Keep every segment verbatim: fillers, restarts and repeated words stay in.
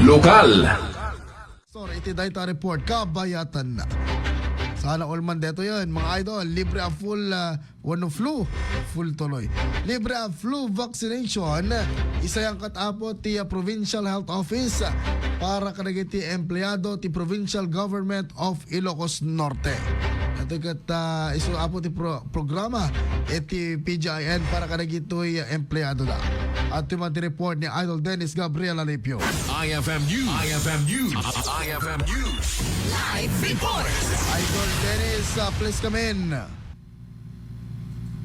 Lokal. Store iti dayta report, kabayatan na. Sana all man detoyen, mga idol, libre a full, ah, wenno flu, full tuloy. Libre a flu vaccination, isayangkat apo ti, ah, Provincial Health Office, ah, para kadagiti empleyado ti Provincial Government of Ilocos Norte. Ito ket, ah, isu apo ti pro-, programa iti P G I N para kadagitoy, ah, empleyado da. At ti report ni Idol Dennis Gabriel Alipio. I F M News. I F M News. I F M News. Live report. Idol Dennis, ah, please come in.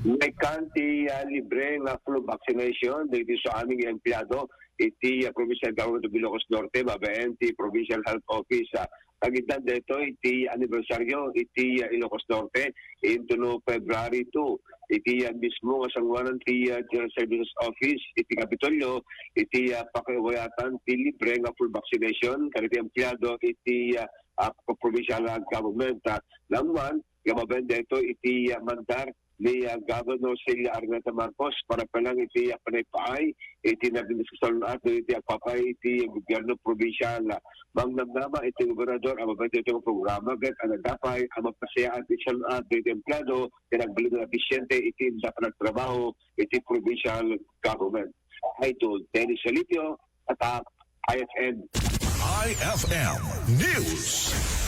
Maikan ti, ah, libre nga flu vaccination dagiti su amin nga empleyado iti, ah, Provincial Government of Ilocos Norte, babaen ti Provincial Health Office, ah, kagiddan daytoy iti anibersaryo iti, ah, Ilocos Norte, intono February two, iti, ah, mismo nga sangoanan ti, ah, General Services Office iti Kapitolyo, iti, ah, pakiwayatan ti libre nga full vaccination kadagiti empleyado iti, ah, ah, provincial, ah, government. Ah, nangman, nga mabaen daytoy iti, ah, mandar ni, ah, Governor Celia Araneta Marcos para pa lang iti, ah, panagpaay iti nagdiskusion at iti agpapaay iti gobyerno probinsial. Ah, mangnamnama iti gobernador a mabaen daytoy nga programa ket a nadapay a mapasayaat iti sian-at dagiti empleyado ken agbalin nga episyente iti inda panagtrabaho iti provincial government. Idol Dennis Alipio, Attack, I F M. I F M News.